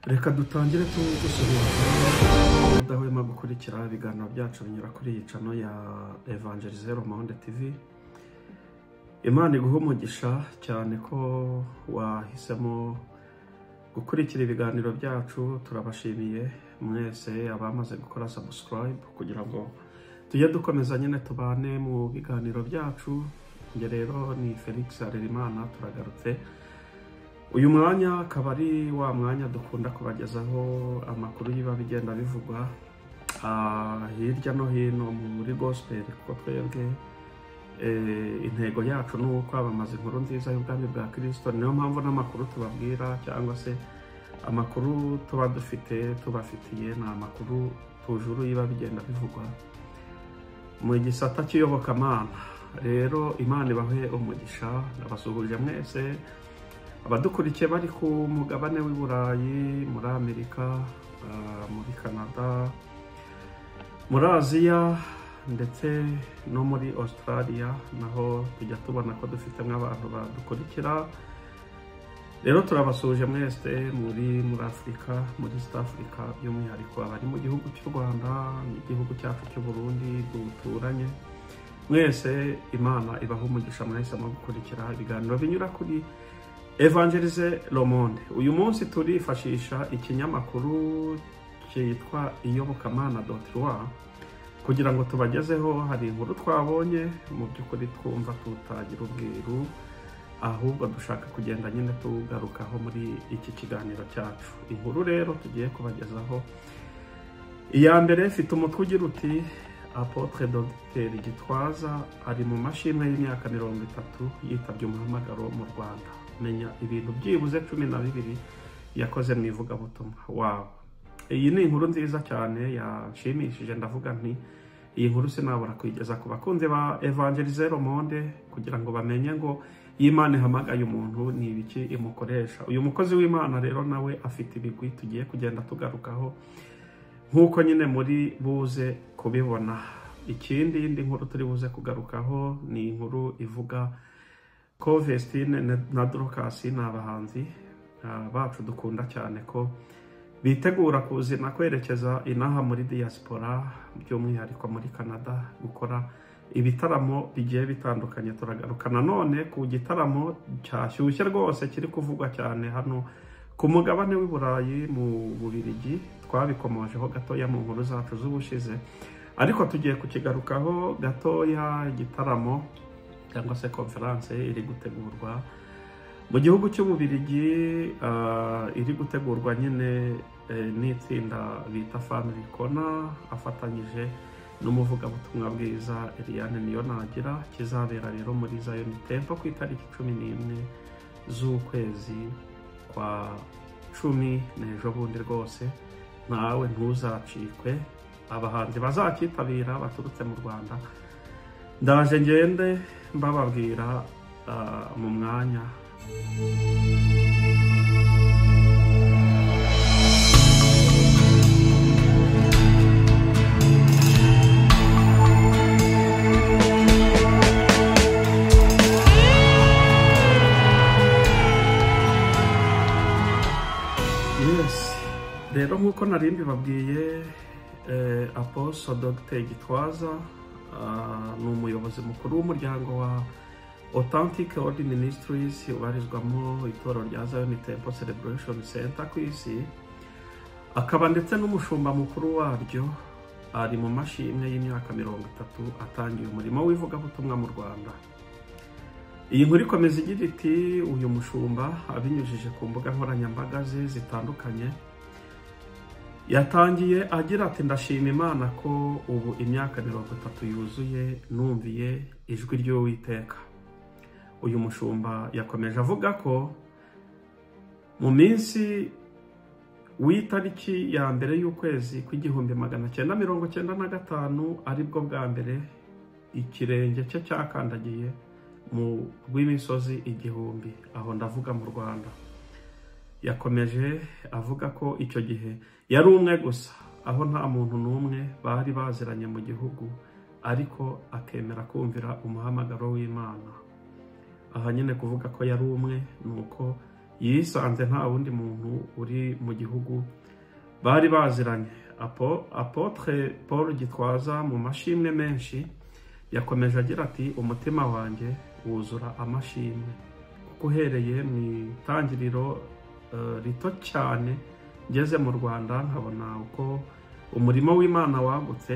Reka dutangire tugusuhuza udahwema gukurikira ibiganiro byacu binyura kuri iyi channel ya Evangelize Le Monde TV. Imana iguhe umugisha cyane ko wahisemo gukurikira ibiganiro byacu. Turabashimiye mwese abamaze gukora subscribe kugira ngo tujye dukomeza nyine tubane mu biganiro byacu. Njye rero ni Felix Harerimana, turagarutse. Uyu mwanya akaba ari wa mwanya dukunda kubagezaho amakuru y'ibiba bigenda bivugwa hirya no hino muri gospel, kuko twebwe intego yacu ni ukwamamaza inkuru nziza y'ubwami bwa Kristo. Niyo mpamvu n'amakuru tubabwira cyangwa se amakuru tuba dufite tubafitiye ni amakuru tujuru yiba bigenda bivugwa mu gisata cy'iyobokamana. Rero Imana ibahe umugisha, ndabasuhuje mwese abadukurikiye bari ku mugabane w'i Burayi, muri Amerika, muri Canada, muri Aziya ndetse no muri Australia, naho tujya tubona ko dufite nk'abantu badukurikira. Rero turabasuhuje mwese muri Afurika, muri East Africa, by'umwihariko abari mu gihugu cy'u Rwanda n'igihugu cyacu cy'u Burundi duturanye. Mwese Imana ibahe umugisha mwahisemo gukurikira ibiganiro binyura kuri Evangelize Le Monde. Uyu munsi turifashisha ikinyamakuru cyitwa iyobokamana.rw kugira ngo tubagezeho. Hari inkuru twabonye mu by'ukuri twumva tutagira ubwiru, ahubwo dushaka kugenda nyine tugarukaho muri iki kiganiro cyacu. Inkuru rero tugiye kubagezaho, iya mbere ifite umutwe ugira uti: Apotre Dr Gitwaza ari mu mashimwe y'imyaka 30 yitabye umuhamagaro mu Rwanda. Menya ibintu byibuze 12 yakoze mu ivugabutumwa. Wow, iyi ni inkuru nziza cyane yanshimishije. Ndavuga nti iyi nkuru sinabura kuyigeza ku bakunzi ba Evangelize Le Monde kugira ngo bamenye ngo iyo Imana ihamagaye umuntu ni ibiki imukoresha. Uyu mukozi w'Imana rero nawe afite ibigwi tugiye kugenda tugarukaho nk'uko nyine muri buze kubibona. Ikindi indi nkuru turi buze kugarukaho ni inkuru ivuga ko Vestine na Dorcas ni abahanzi bacu dukunda cyane, ko bitegura kuzina kwerekeza inaha muri diaspora, by'umwihariko muri Canada, gukora ibitaramo bigiye bitandukanye. Turagaruka nanone ku gitaramo cyashyushye rwose kiri kuvugwa cyane hano ku mugabane w'i Burayi mu Bubiligi. Twabikomojeho gatoya mu nkuru zacu z'ubushize, ariko tugiye kukigarukaho gatoya. Igitaramo cyangwa se conference iri gutegurwa mu gihugu cy'Ububiligi, iri gutegurwa nyine n'itsinda bita Family Corner afatanyije n'umuvugabutumwa bwiza Eliane Niyonagira. Kizabera rero muri Zion Temple ku itariki 11 z'ukwezi kwa 10 n'ejo bundi rwose. Nawe ntuzacikwe, abahanzi bazakitabira baturutse mu Rwanda ndaje ngende mbababwira mu mwanya. Yes, rero nk'uko nari mbibabwiye, Apostle Dr Gitwaza ni umuyobozi mukuru w'umuryango wa Authentic Word Ministries ubarizwamo itorero rya Zion Temple Celebration Center ku isi, akaba ndetse n'umushumba mukuru waryo. Ari mu mashimwe y'imyaka 30 atangiye umurimo w'ivugabutumwa mu Rwanda. Iyi nkuru ikomeza igira iti: uyu mushumba abinyujije ku mbuga nkoranyambaga ze zitandukanye yatangiye agira ati: ndashima Imana ko ubu imyaka 30 yuzuye numviye ijwi ry'Uwiteka. Uyu mushumba yakomeje avuga ko mu minsi w'itariki ya mbere y'ukwezi kwa 1995 aribwo bwa mbere ikirenge cye cyakandagiye mu rw'imisozi 1000, aho ndavuga mu Rwanda. Yakomeje avuga ko icyo gihe yari umwe gusa, aho nta muntu n'umwe bari baziranye mu gihugu, ariko akemera kumvira umuhamagaro w'Imana. Aha nyine kuvuga ko yari umwe ni uko Yisanze nta wundi muntu uri mu gihugu bari baziranye. Apotre Paul Gitwaza mu mashimwe menshi yakomeje agira ati: "Umutima wanjye wuzura amashimwe kuko uhereye mu itangiriro rito cyane ngeze mu Rwanda nkabona uko umurimo w'Imana wagutse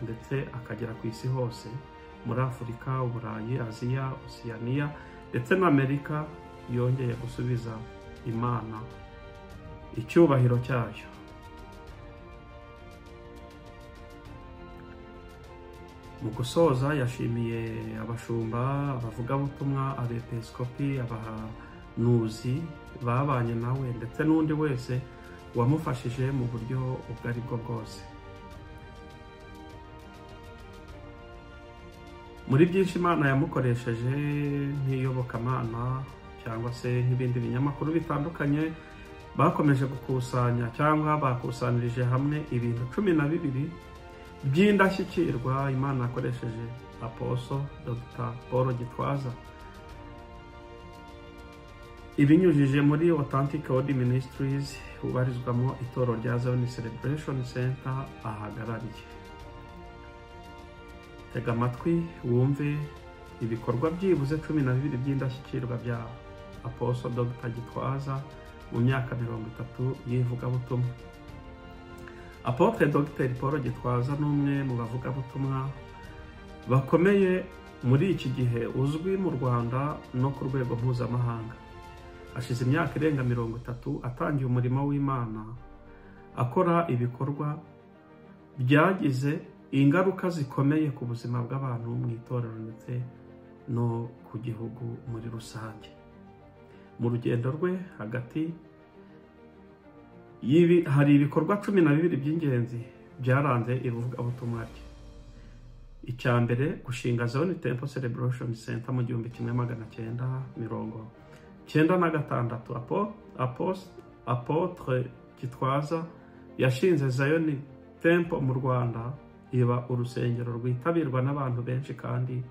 ndetse akagera ku isi hose, muri Afurika, Uburayi, Aziya, Osiyaniya ndetse na Amerika, yongeye gusubiza Imana icyubahiro cyayo." Mu gusoza yashimiye abashumba, abavugabutumwa, abepiskopi, abahanuzi babanye nawe ndetse n'undi wese wamufashije mu buryo ubwo ari bwo bwose. Muri byinshi Imana yamukoresheje nk'iyobokamana cyangwa se nk'ibindi binyamakuru bitandukanye, bakomeje gukusanya cyangwa bakusanirije hamwe ibintu 12 by'indashyikirwa Imana yakoresheje Apostle Dr. Paul Gitwaza, ibinyujije muri Authentic Word Ministries ubarizwamo itoro rya Zion Celebration Center ahagarariye. Tega amatwi wumve ibikorwa byibuze 12 by'indashyikirwa bya Apostle Dr. Gitwaza mu myaka 30 y'ivugabutumwa. Apotre Dr. Paul Gitwaza ni umwe mu bavugabutumwa bakomeye muri iki gihe, uzwi mu Rwanda no ku rwego mpuzamahanga. Ashize imyaka irenga 30 atangiye umurimo w'Imana, akora ibikorwa byagize ingaruka zikomeye ku buzima bw'abantu mu itorero ndetse no ku gihugu muri rusange. Mu rugendo rwe hagati hari ibikorwa 12 by'ingenzi byaranze ivugabutumwa rye. Icya mbere, gushinga Zion Temple Celebration Center mu 1996. Apotre Gitwaza yashinze Zion Temple mu Rwanda, iba urusengero rwitabirwa n'abantu benshi kandi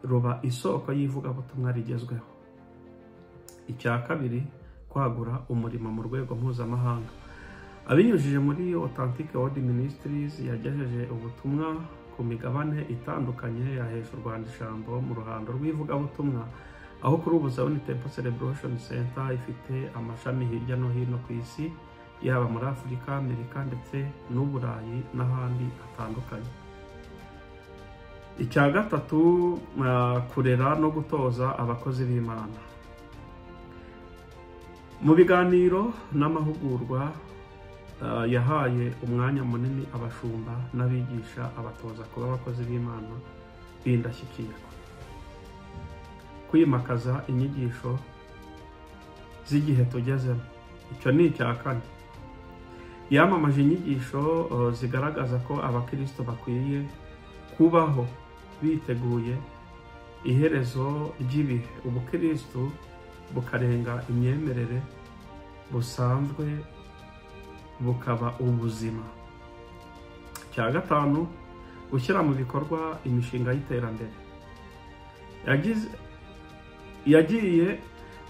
ruba isoko y'ivugabutumwa rigezweho. Icya kabiri, kwagura umurimo mu rwego mpuzamahanga. Abinyujije muri Authentic Word Ministries yagejeje ubutumwa ku migabane itandukanye, yahesha u Rwanda ijambo mu ruhando rw'ivugabutumwa, aho kuri ubu Zion Temple Celebration Center ifite amashami hirya no hino ku isi, yaba muri Afurika, Amerika ndetse n'Uburayi n'ahandi hatandukanye. Icya gatatu, kurera no gutoza abakozi b'Imana. Mu biganiro n'amahugurwa yahaye umwanya munini abashumba n'abigisha, abatoza kuba abakozi b'Imana b'indashyikirwa, kwimakaza inyigisho z'igihe tugezemo. Icyo ni icya kane. Yamamaje inyigisho zigaragaza ko abakristo bakwiye kubaho biteguye iherezo ry'ibihe, ubukristo bukarenga imyemerere busanzwe bukaba ubuzima. Icya gatanu, gushyira mu bikorwa imishinga y'iterambere. Yagiye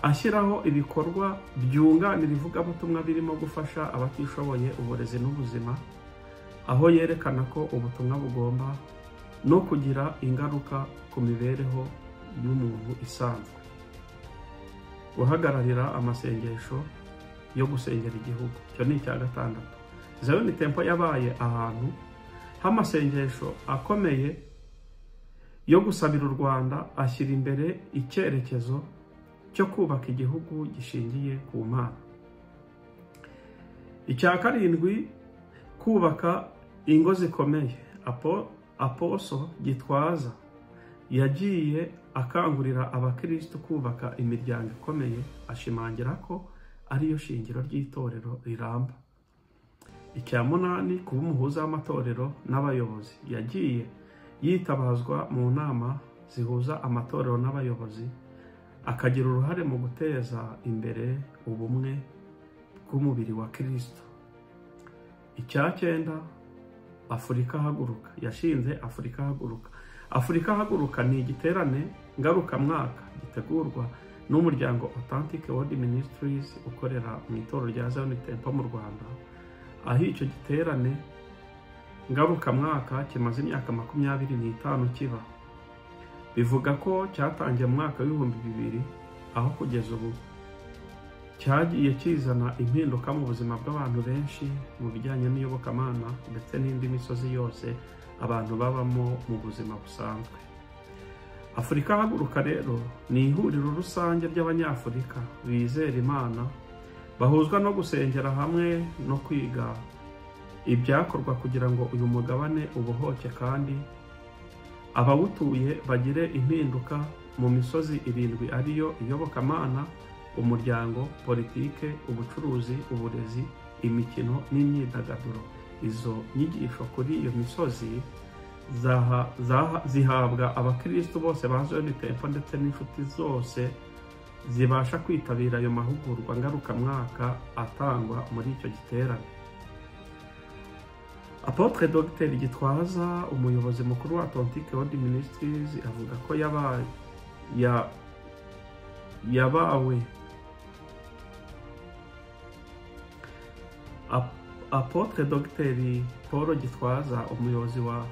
ashyiraho ibikorwa byunganira ivugabutumwa birimo gufasha abatishoboye, uburezi n'ubuzima, aho yerekana ko ubutumwa bugomba no kugira ingaruka ku mibereho y'umuntu isanzwe. Guhagararira amasengesho yo gusengera igihugu, icyo ni icya gatandatu. Zion Temple yabaye ahantu h'amasengesho akomeye yo gusabira u Rwanda, ashyira imbere icyerekezo cyo kubaka igihugu gishingiye ku Mana. Icya karindwi, kubaka ingo zikomeye. Apostle Gitwaza yagiye akangurira abakristo kubaka imiryango ikomeye, ashimangira ko ariyo shingiro ry'itorero riramba. Icya munani, kuba umuhuza w'amatorero n'abayobozi. Yagiye yitabazwa mu nama zihuza amatorero n'abayobozi, akagira uruhare mu guteza imbere ubumwe bw'umubiri wa Kristo. Icya cyenda, Afurika Haguruka. Yashinze Afurika Haguruka. Afurika Haguruka ni igiterane ngarukamwaka gitegurwa n'umuryango Authentic World Ministries ukorera mu itorero rya Zion Temple mu Rwanda, aho icyo giterane ngarukamwaka kimaze imyaka 25 kiba. Bivuga ko cyatangiye mu mwaka w'2000, aho kugeza ubu cyagiye kizana impinduka mu buzima bw'abantu benshi mu bijyanye n'iyobokamana ndetse n'indi misozi yose abantu babamo mu buzima busanzwe. Afurika Haguruka rero ni ihuriro rusange ry'Abanyafurika bizera Imana, bahuzwa no gusengera hamwe no kwiga ibyakorwa kugira ngo uyu mugabane ubohoke kandi abawutuye bagire impinduka mu misozi 7 ariyo iyobokamana, umuryango, politike, ubucuruzi, uburezi, imikino n'imyidagaduro. Izo nyigisho kuri iyo misozi zihabwa abakristo bose ba Zion Temple ndetse n'inshuti zose zibasha kwitabira ayo mahugurwa ngarukamwaka atangwa muri icyo giterane. Apotre Dr Gitwaza, umuyobozi mukuru wa Authentic World Ministries, avuga ko yabawe Apotre Dr Paul Gitwaza, umuyobozi wa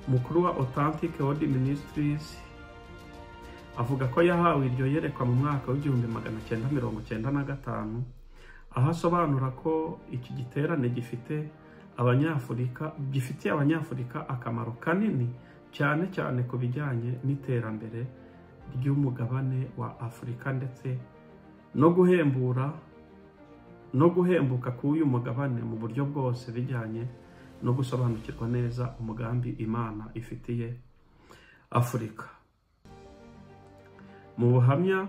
mukuru wa Authentic World Ministries, avuga ko yahawe iryo yerekwa mu mwaka w'1995, aho asobanura ko iki giterane gifitiye Abanyafurika akamaro kanini cyane cyane ku bijyanye n'iterambere ry'umugabane wa Afurika ndetse no guhembuka k'uyu mugabane mu buryo bwose bijyanye no gusobanukirwa neza umugambi Imana ifitiye Afurika. Mu buhamya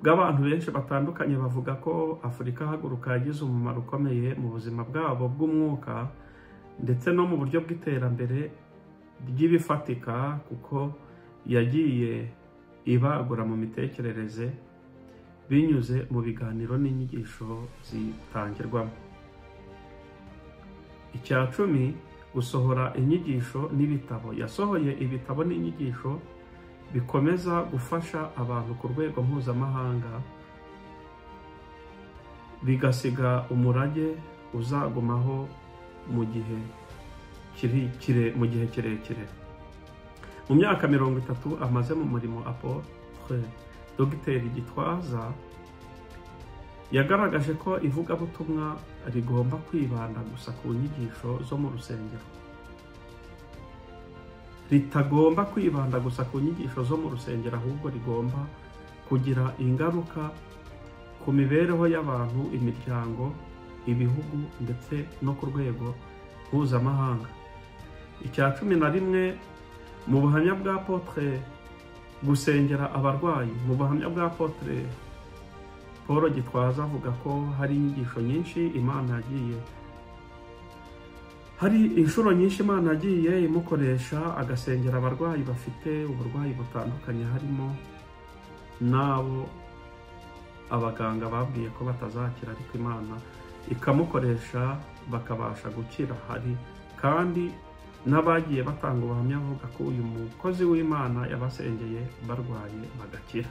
bw'abantu benshi batandukanye bavuga ko Afurika Haguruka yagize umumaro ukomeye mu buzima bwabo bw'umwuka ndetse no mu buryo bw'iterambere ry'ibifatika, kuko yagiye ibagura mu mitekerereze binyuze mu biganiro n'inyigisho zitangirwamo. Icya 10, gusohora inyigisho n'ibitabo. Yasohoye ibitabo n'inyigisho bikomeza gufasha abantu ku rwego mpuzamahanga, bigasiga umurage uzagumaho mu gihe kirekire. Mu myaka 30 amaze mu murimo, Apotre Dr Gitwaza yagaragaje ko ivugabutumwa rigomba kwibanda gusa ku nyigisho zo mu rusengero, ritagomba kwibanda gusa ku nyigisho zo mu rusengero, ahubwo rigomba kugira ingaruka ku mibereho y'abantu, imiryango, ibihugu ndetse no ku rwego mpuzamahanga. Icya 11, mu buhamya bwa Apotre gusengera abarwayi. Mu buhamya bwa Apotre Paul Gitwaza avuga ko hari inyigisho nyinshi Imana yagiye, hari inshuro nyinshi Imana yagiye imukoresha agasengera abarwayi bafite uburwayi butandukanye, harimo n'abo abaganga babwiye ko batazakira, ariko Imana ikamukoresha bakabasha gukira. Hari kandi n'abagiye batanga ubuhamya bavuga ko uyu mukozi w'Imana yabasengeye barwaye bagakira.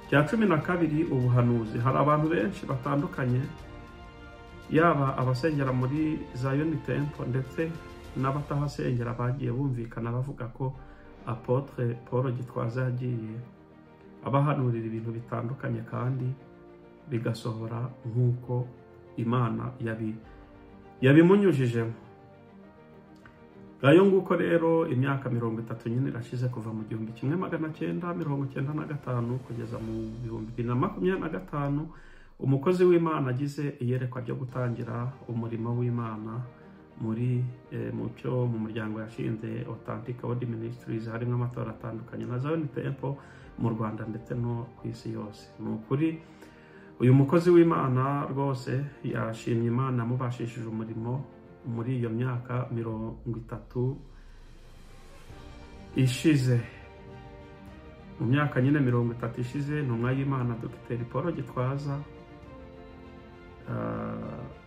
Cya 12, ubuhanuzi. Hari abantu benshi batandukanye, yaba abasengera muri Zion Temple ndetse n'abatahasengera, bagiye bumvikana bavuga ko Apotre Paul Gitwaza yagiye abahanurira ibintu bitandukanye kandi bigasohora nk'uko Imana yabimunyujijemo. Ngayo nguko rero, imyaka 30 nyine irashize kuva mu 1995 kugeza mu 2025, umukozi w'Imana agize iyerekwa ryo gutangira umurimo w'Imana muri mucyo mu muryango yashinze Authentic World Ministries, harimo amatora atandukanye na Zion Temple mu Rwanda ndetse no ku isi yose. Ni ukuri uyu mukozi w'Imana rwose yashimye Imana amubashishije umurimo muri iyo myaka 30 ishize. Mu myaka nyine 30 ishize, intumwa y'Imana Dr Paul Gitwaza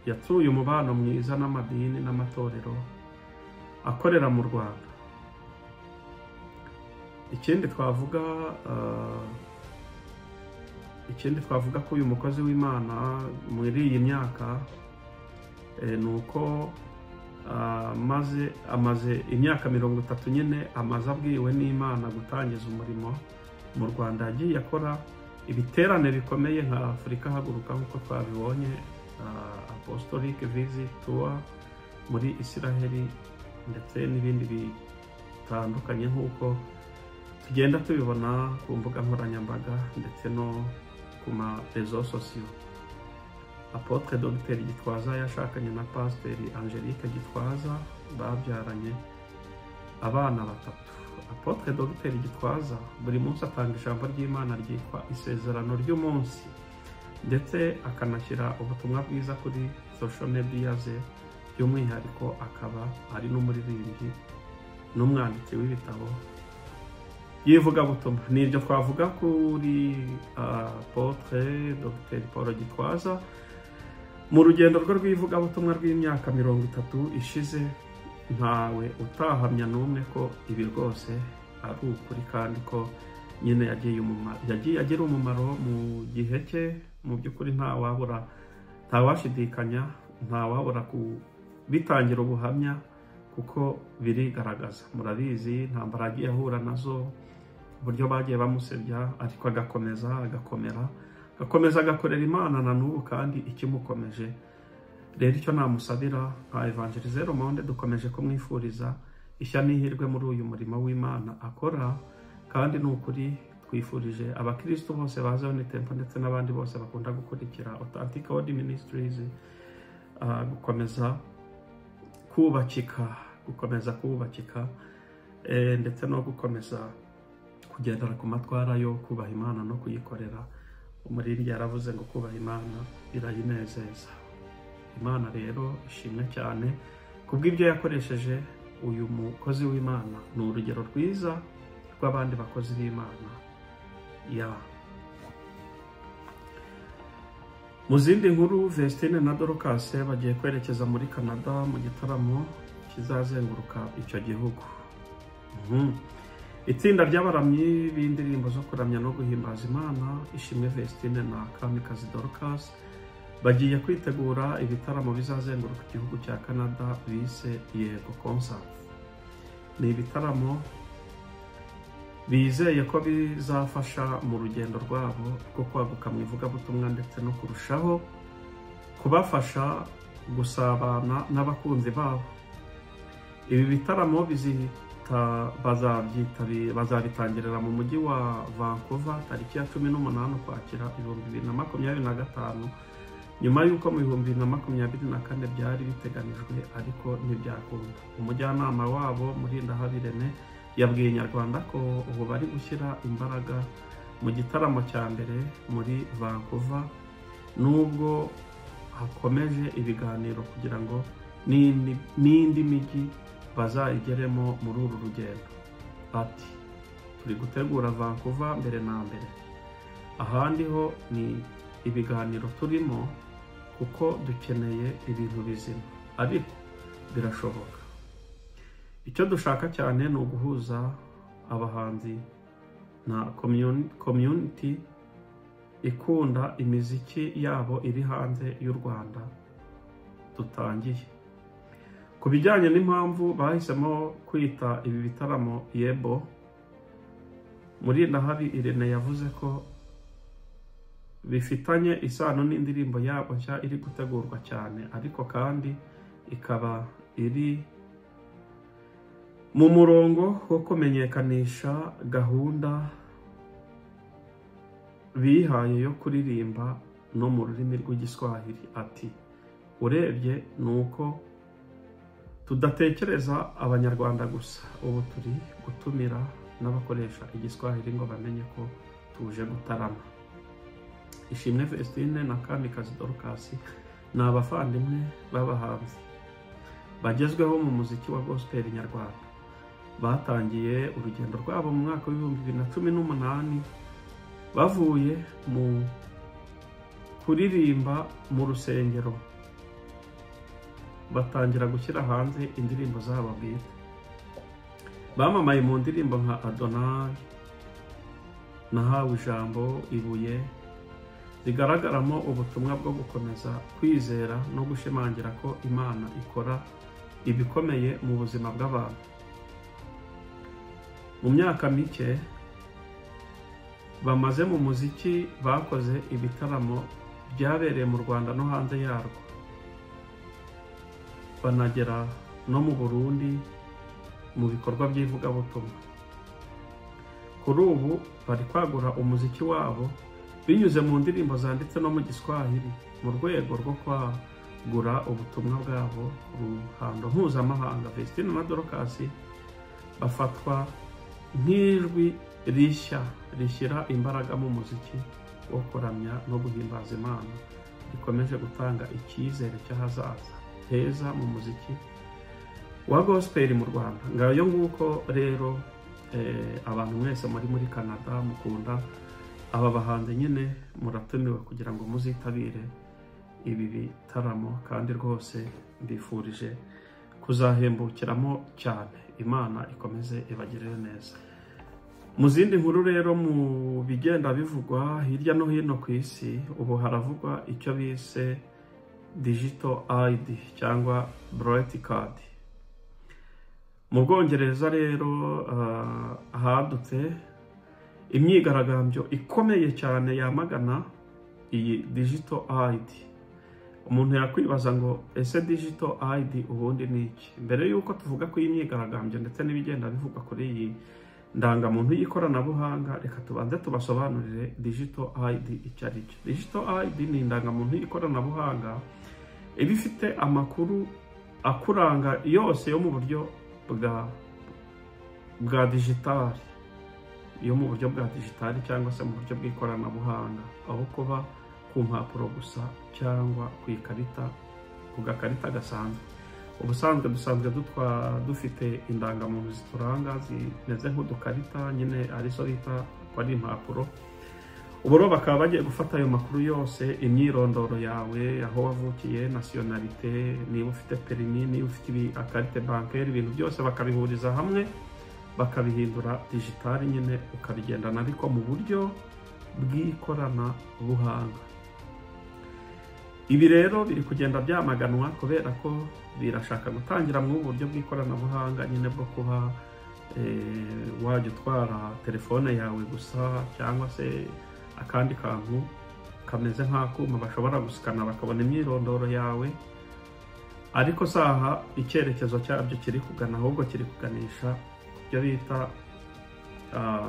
yatuye umubano mwiza n'amadini n'amatorero akorera mu Rwanda. Ikindi twavuga, Ikindi twavuga ko uyu mukozi w'Imana muri iyi myaka ni uko amaze imyaka 30 nyine amaze abwiwe n'Imana gutangiza umurimo mu Rwanda. Yagiye akora ibiterane bikomeye nka Afurika Haguruka nk'uko twabibonye, Apostolic Visit Tour muri Isiraheli ndetse n'ibindi bitandukanye nk'uko tugenda tubibona ku mbuga nkoranyambaga ndetse no ku ma réseaux sociaux. Apotre Dr Gitwaza yashakanye na Pasiteri Angelique Gitwaza, babyaranye abana 3. Apotre Dr Gitwaza buri munsi atanga ijambo ry'Imana ryitwa Isezerano ry'umunsi, ndetse akanashyira ubutumwa bwiza kuri social media ze, by'umwihariko akaba ari n'umuririmbyi n'umwanditsi w'ibitabo y'ivugabutumwa. Ni ibyo twavuga kuri Apotre Dr Paul Gitwaza mu rugendo rwe rw'ivugabutumwa rw'imyaka 30 ishize. Ntawe utahamya n'umwe ko ibi rwose ari ukuri, kandi ko nyine yagiye agira umumaro mu gihe cye. Mu by'ukuri ntawashidikanya, ntawabura kubitangira ubuhamya kuko birigaragaza. Murabizi intambara yagiye ahura nazo, uburyo bagiye bamusebya, ariko agakomeza agakomera, agakomeza agakorera Imana na n'ubu kandi ikimukomeje. Rero icyo namusabira nka Evangelize Monde, dukomeje kumwifuriza ishya n'ihirwe muri uyu murimo w'Imana akora, kandi ni ukuri twifurije abakristo bose ba Zion Temple ndetse n'abandi bose bakunda gukurikira Authentic Word Ministries gukomeza kubakika, ndetse no gukomeza kugendera ku matwara yo kubaha Imana no kuyikorera. Umuririmbyi yaravuze ngo kubaha Imana birayinezeza. Imana rero ishimwe cyane kubw'ibyo yakoresheje uyu mukozi w'Imana. Ni urugero rwiza rw'abandi bakozi b'Imana. Mu zindi nkuru, Vestine na Dorcas bagiye kwerekeza muri Canada mu gitaramo kizazenguruka icyo gihugu. Itsinda ry'abaramyi b'indirimbo zo kuramya no guhimbaza Imana, Ishimwe Vestine na Kamikazi Dorcas, bagiye kwitegura ibitaramo bizazenguruka igihugu cya Canada bise Yego Concert. Ni ibitaramo bizeye ko bizafasha mu rugendo rwabo rwo kwaguka mu ivugabutumwa ndetse no kurushaho kubafasha gusabana n'abakunzi babo. Ibi bitaramo bazabitangirira mu mujyi wa Vancouver tariki ya 18 Ukwakira 2025, nyuma y'uko mu 2024 byari biteganijwe ariko ntibyakunda. Umujyanama wabo Murindahabi Irene yabwiye Inyarwanda ko ubu bari gushyira imbaraga mu gitaramo cya mbere muri Vancouver, nubwo hakomeje ibiganiro kugira ngo n'indi mijyi bazayigeremo muri uru rugendo. Ati turi gutegura Vancouver mbere na mbere, ahandi ho ni ibiganiro turimo kuko dukeneye ibintu bizima, ariko birashoboka. Icyo dushaka cyane ni uguhuza abahanzi na community ikunda imiziki yabo iri hanze y'u Rwanda dutangiye. Ku bijyanye n'impamvu bahisemo kwita ibi bitaramo Yebo, Murindahabi Irene yavuze ko bifitanye isano n'indirimbo yabo nshya iri gutegurwa cyane, ariko kandi ikaba iri mu murongo wo kumenyekanisha gahunda bihaye yo kuririmba no mu rurimi rw'Igiswahili. Ati urebye ni uko tudatekereza Abanyarwanda gusa, ubu turi gutumira n'abakoresha Igiswahili ngo bamenye ko tuje gutarama. Ishimwe Vestine na Kamikazi Dorcas ni abavandimwe b'abahanzi bagezweho mu muziki wa gospel nyarwanda. Batangiye urugendo rwabo mu mwaka w'ibihumbi 2018 bavuye mu kuririmba mu rusengero, batangira gushyira hanze indirimbo zabo bwite. Bamamaye mu ndirimbo nka Adonai, Nahawe Ijambo, Ibuye Rigaragaramo ubutumwa bwo gukomeza kwizera no gushimangira ko Imana ikora ibikomeye mu buzima bw'abantu. Mu myaka mike bamaze mu muziki, bakoze ibitaramo byabereye mu Rwanda no hanze yarwo, banagera no mu Burundi mu bikorwa by'ivugabutumwa. Kuri ubu bari kwagura umuziki wabo binyuze mu ndirimbo zanditse no mu Giswahili, mu rwego rwo kwagura ubutumwa bwabo ku ruhando mpuzamahanga. Vestine na Dorcas bafatwa nk'ijwi rishya rishyira imbaraga mu muziki wo kuramya no guhimbaza Imana, rikomeje gutanga icyizere cy'ahazaza heza mu muziki wa gospel mu Rwanda. Ngayo nguko rero, abantu mwese muri Canada mukunda aba bahanzi nyine, muratumiwe kugira ngo muzitabire ibi bitaramo, kandi rwose mbifurije kuzahembukiramo cyane. Imana ikomeze ibagirire neza. Mu zindi nkuru rero, mu bigenda bivugwa hirya no hino ku isi, ubu haravugwa icyo bise digital ID cyangwa bright card. Mu Bwongereza rero hadutse imyigaragambyo ikomeye cyane yamagana iyi digital ID. Umuntu yakwibaza ngo: "Ese digital ID ubundi ni iki?" Mbere y'uko tuvuga ku iyi myigaragambyo ndetse n'ibigenda bivugwa kuri iyi ndangamuntu y'ikoranabuhanga, reka tubanze tubasobanurire digital ID icyo ari cyo. Digital ID ni indangamuntu y'ikoranabuhanga iba ifite amakuru akuranga yose yo mu buryo bwa digitali, yo mu buryo bwa digitali cyangwa se mu buryo bw'ikoranabuhanga, aho kuba ku mpapuro gusa cyangwa ku ikarita, ku gakarita gasanzwe. Ubusanzwe dusanzwe dufite indangamuntu zituranga zimeze nk'udukarita nyine, arizo bita ko ari impapuro. Ubu rero bakaba bagiye gufata ayo makuru yose: imyirondoro yawe, aho wavukiye, nationalité, niba ufite permis, niba ufite a carte bancaire, ibintu byose bakabihuriza hamwe, bakabihindura digitali nyine, ukabigendana ariko mu buryo bw'ikoranabuhanga. Ibi rero biri kugenda byamaganwa kubera ko birashaka gutangira mu buryo bw'ikoranabuhanga nyine bwo kuba wajya utwara telefone yawe gusa, cyangwa se akandi kantu kameze nk'akuma bashobora gusikana bakabona imyirondoro yawe. Ariko saha icyerekezo cyabyo kiri kugana, ahubwo kiri kuganisha ku byo bita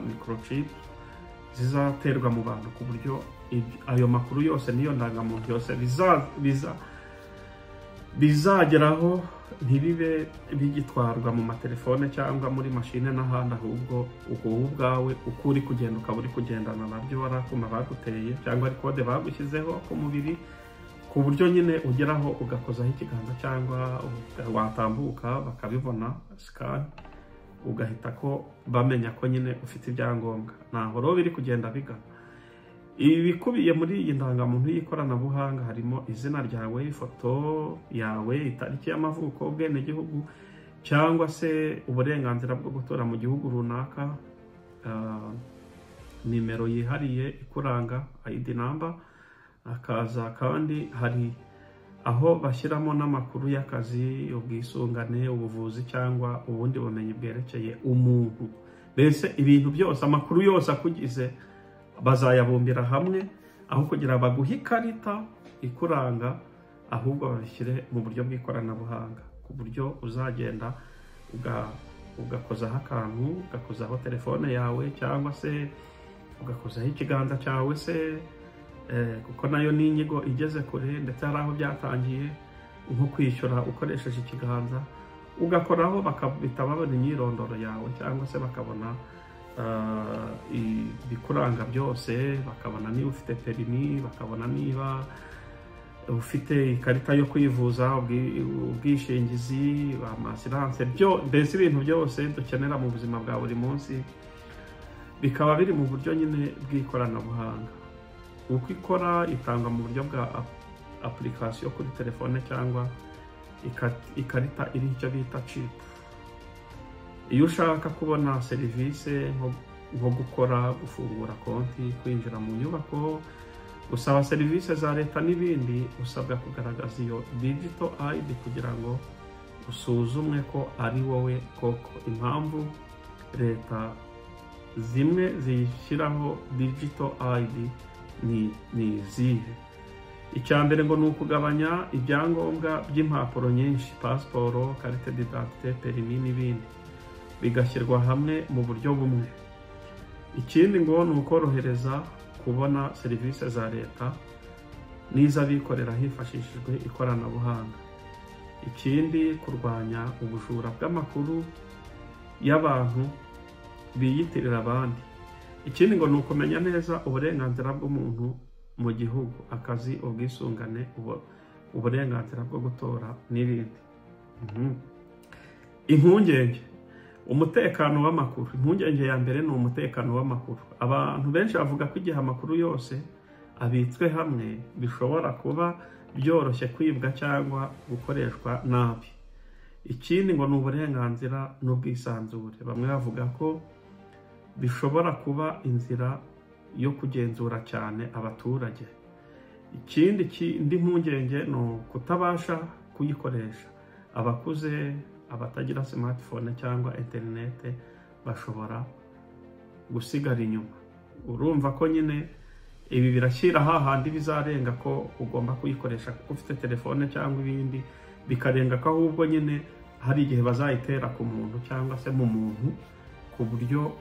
microchip zizaterwa mu bantu, ku buryo ayo makuru yose n'iyo ndangamuntu yose bizageraho ntibibe bigitwarwa mu matelefone cyangwa muri mashine n'ahandi, ahubwo wowe ubwawe uko uri kugenda ukaba uri kugendana nabyo, wari akuma baguteye cyangwa ari code bagushyizeho ku mubiri, ku buryo nyine ugeraho ugakozaho ikiganza cyangwa watambuka bakabibona, scan, ugahita ko bamenya ko nyine ufite ibyangombwa. Ntaho rero biri kugenda bigana. Ibikubiye muri iyi ndangamuntu y'ikoranabuhanga harimo izina ryawe, ifoto yawe, itariki y'amavuko, ubwenegihugu cyangwa se uburenganzira bwo gutura mu gihugu runaka, nimero yihariye ikuranga, ID number. Hakaza kandi hari aho bashyiramo n'amakuru y'akazi, ubwisungane, ubuvuzi cyangwa ubundi bumenyi bwerekeye umuntu. Mbese ibintu byose, amakuru yose akugize bazayabumbira hamwe, aho kugira baguhe ikarita ikuranga, ahubwo babishyire mu buryo bw'ikoranabuhanga, ku buryo uzagenda ugakozaho akantu, ugakozaho telefone yawe cyangwa se ugakozaho ikiganza cyawe se, kuko nayo ni inyigo igeze kure, ndetse hari aho byatangiye nko kwishyura ukoresheje ikiganza, ugakoraho bakabita babona imyirondoro yawe, cyangwa se bakabona ibikuranga byose, bakabona niba ufite permis, bakabona niba ufite ikarita yo kwivuza, ubwishingizi, ama assurance, byo mbese ibintu byose dukenera mu buzima bwa buri munsi, bikaba biri mu buryo nyine bw'ikoranabuhanga. Uko ikora, itangwa mu buryo bwa application kuri telefone cyangwa ikarita iriho icyo bita chip. Iyo ushaka kubona serivisi nko gukora, gufungura konti, kwinjira mu nyubako. Gusaba serivisi za leta n'ibindi, usabwa kugaragaza iyo digital ID kugira ngo usuzumwe ko ari wowe koko. Impamvu leta zimwe zishyiraho digital ID ni izihe? Icya mbere ngo ni ukugabanya ibyangombwa by'impapuro nyinshi, pasiporo, carte d'identité, permis n'ibindi, bigashyirwa hamwe mu buryo bumwe. Ikindi ngo ni ukorohereza kubona serivisi za leta n'iz'abikorera hifashishijwe ikoranabuhanga. Ikindi, kurwanya ubujura bw'amakuru y'abantu biyitirira abandi. Ikindi ngo ni ukumenya neza uburenganzira bw'umuntu mu gihugu, akazi, ubwisungane, uburenganzira bwo gutora n'ibindi. Impungenge, umutekano w'amakuru. Impungenge ya mbere ni umutekano w'amakuru. Abantu benshi bavuga ko igihe amakuru yose abitswe hamwe bishobora kuba byoroshye kwibwa cyangwa gukoreshwa nabi. Ikindi ngo ni uburenganzira n'ubwisanzure. Bamwe bavuga ko bishobora kuba inzira yo kugenzura cyane abaturage. Ikindi indi mpungenge ni ukutabasha kuyikoresha. Abakuze, abatagira smartphone cyangwa interinete bashobora gusigara inyuma. Urumva ko nyine ibi birashyira hahandi bizarenga ko ugomba kuyikoresha kuko ufite telefone cyangwa ibindi, bikarenga ko ahubwo nyine hari igihe bazayitera ku muntu cyangwa se mu muntu, ku buryo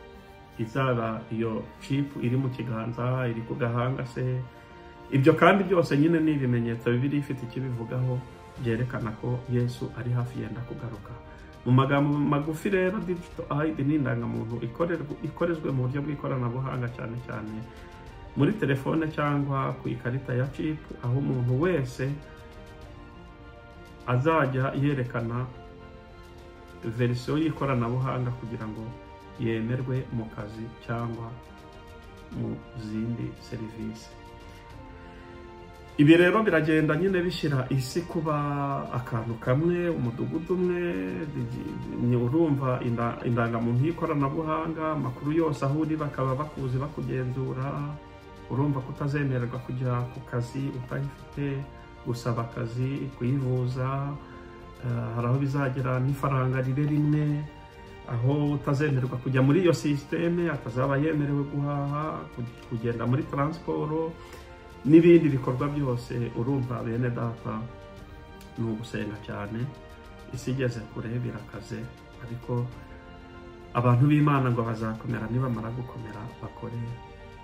izaba iyo chip iri mu kiganza, iri ku gahanga se. Ibyo kandi byose nyine ni ibimenyetso Bibiliya ifite ikibivugaho, byerekana ko Yesu ari hafi, yenda kugaruka. Mu magambo magufi rero, digital ID ni indangamuntu ikorezwe mu buryo bw'ikoranabuhanga, cyane cyane muri telefone cyangwa ku ikarita ya chip, aho umuntu wese azajya yerekana verisiyo y'ikoranabuhanga kugira ngo yemerwe mu kazi cyangwa mu zindi serivisi. Ibi rero biragenda nyine bishyira isi kuba akantu kamwe, umudugudu umwe. Urumva indangamuntu y'ikoranabuhanga, amakuru yose aho uri bakaba bakuzi, bakugenzura. Urumva ko utazemererwa kujya ku kazi utayifite, gusaba akazi, kuyivuza. Hari aho bizagera n'ifaranga ribe rimwe, aho utazemererwa kujya muri iyo sisiteme atazaba yemerewe guhaha, kugenda muri taransiporo n'ibindi bikorwa byose. Urumva bene data, ni ugusenga cyane, isi igeze kure, birakaze, ariko abantu b'Imana ngo bazakomera, nibamara gukomera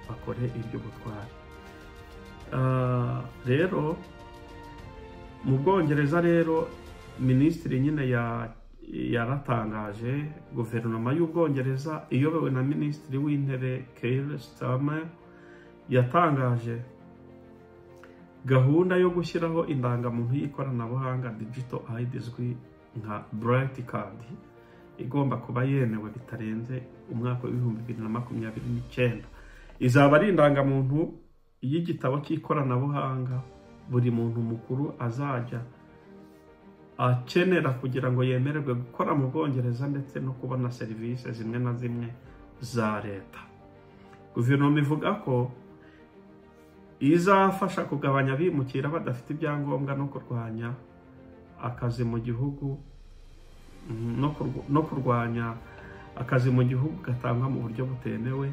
bakore iby'ubutwari. Rero mu Bwongereza rero, minisitiri nyine yaratangaje, guverinoma y'Ubwongereza iyobowe na Minisitiri w'Intebe Keir Starmer yatangaje gahunda yo gushyiraho indangamuntu y'ikoranabuhanga, digital ID, izwi nka Bright Card, igomba kuba yemewe bitarenze umwaka wa 2029. Izaba ari indangamuntu y'igitabo cy'ikoranabuhanga buri muntu mukuru azajya akenera kugira ngo yemererwe gukora mu Bwongereza ndetse no kubona serivisi zimwe na zimwe za leta. Guverinoma ivuga ko izafasha kugabanya abimukira badafite ibyangombwa no kurwanya akazi mu gihugu no kurwanya akazi mu gihugu gatangwa mu buryo butemewe,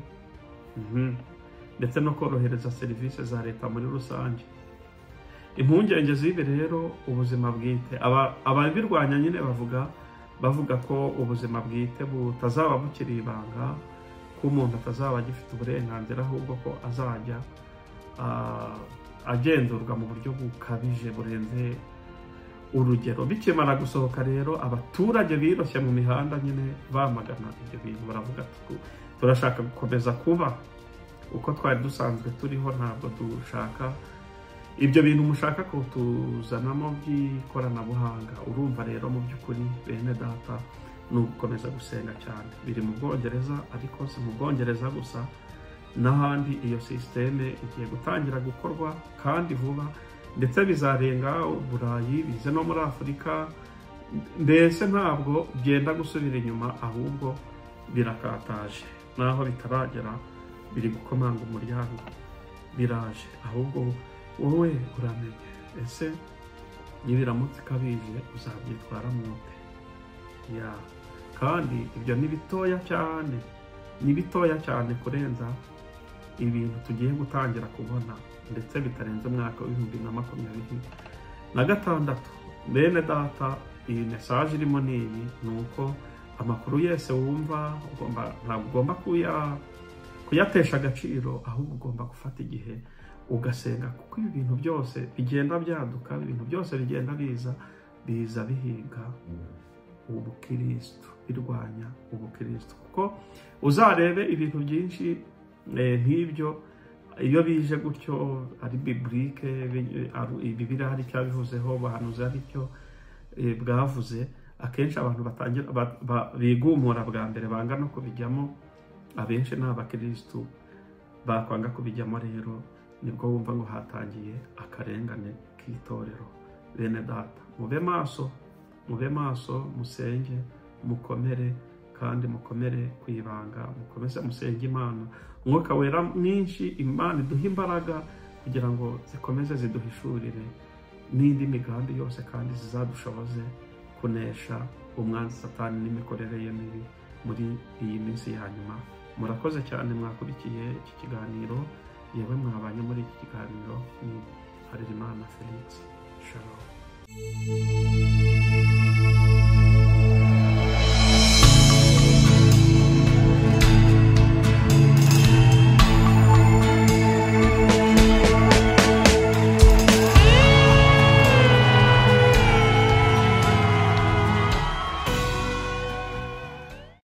ndetse no korohereza serivisi za leta muri rusange. Impungenge z'ibi rero, ubuzima bwite. Ababirwanya nyine bavuga ko ubuzima bwite butazaba bukiri ibanga, ko umuntu atazaba agifite uburenganzira, ahubwo ko azajya agenzurwa mu buryo bukabije burenze urugero. Bikimara gusohoka rero, abaturage biroshye mu mihanda nyine bamagana ibyo bintu, baravuga ati: "Turashaka gukomeza kuba uko twari dusanzwe turiho, ntabwo dushaka ibyo bintu mushaka kutuzanamo by'ikoranabuhanga." Urumva rero mu by'ukuri bene data, ni ugukomeza gusenga cyane. Biri mu Bwongereza, ariko si mu Bwongereza gusa, n'ahandi iyo sisiteme igiye gutangira gukorwa kandi vuba, ndetse bizarenga Uburayi bize no muri Afurika. Mbese ntabwo byenda gusubira inyuma, ahubwo birakataje, naho bitaragera biri gukomanga umuryango. Biraje, ahubwo wowe uramenye ese nibiramutse bije uzabyitwaramo ute? Ya, kandi ibyo ni bitoya cyane, ni bitoya cyane kurenza ibintu tugiye gutangira kubona, ndetse bitarenze umwaka wa 2026. Bene data, iyi message irimo ni iyi: ni uko amakuru yose wumva ugomba, ntabwo ugomba kuyatesha agaciro, ahubwo ugomba gufata igihe ugasenga, kuko ibi bintu byose bigenda byaduka, ibintu byose bigenda biza, biza bihiga ubukristo, birwanya ubukristo. Kuko uzarebe ibintu byinshi nk'ibyo, iyo bije gutyo ari biblique, Bibiliya hari icyo yabivuzeho, ubuhanuzi hari icyo bwavuze, akenshi abantu batangira bigumura bwa mbere, banga no kubijyamo. Abenshi ni abakirisitu, bakwanga kubijyamo rero nibwo wumva ngo hatangiye akarengane k'itorero. Bene data, mube maso, mube maso, musenge, mukomere, kandi mukomere ku ibanga, mukomeze musenge Imana. Umwuka Wera mwinshi, Imana iduhe imbaraga kugira ngo zikomeze ziduhishurire n'indi migambi yose, kandi zizadushoboze kunesha umwanzi Satani n'imikorere ye mibi muri iyi minsi ya nyuma. Murakoze cyane mwakurikiye iki kiganiro. Yewe, mwabanye muri iki kiganiro ni Harerimana Felix. Shalom.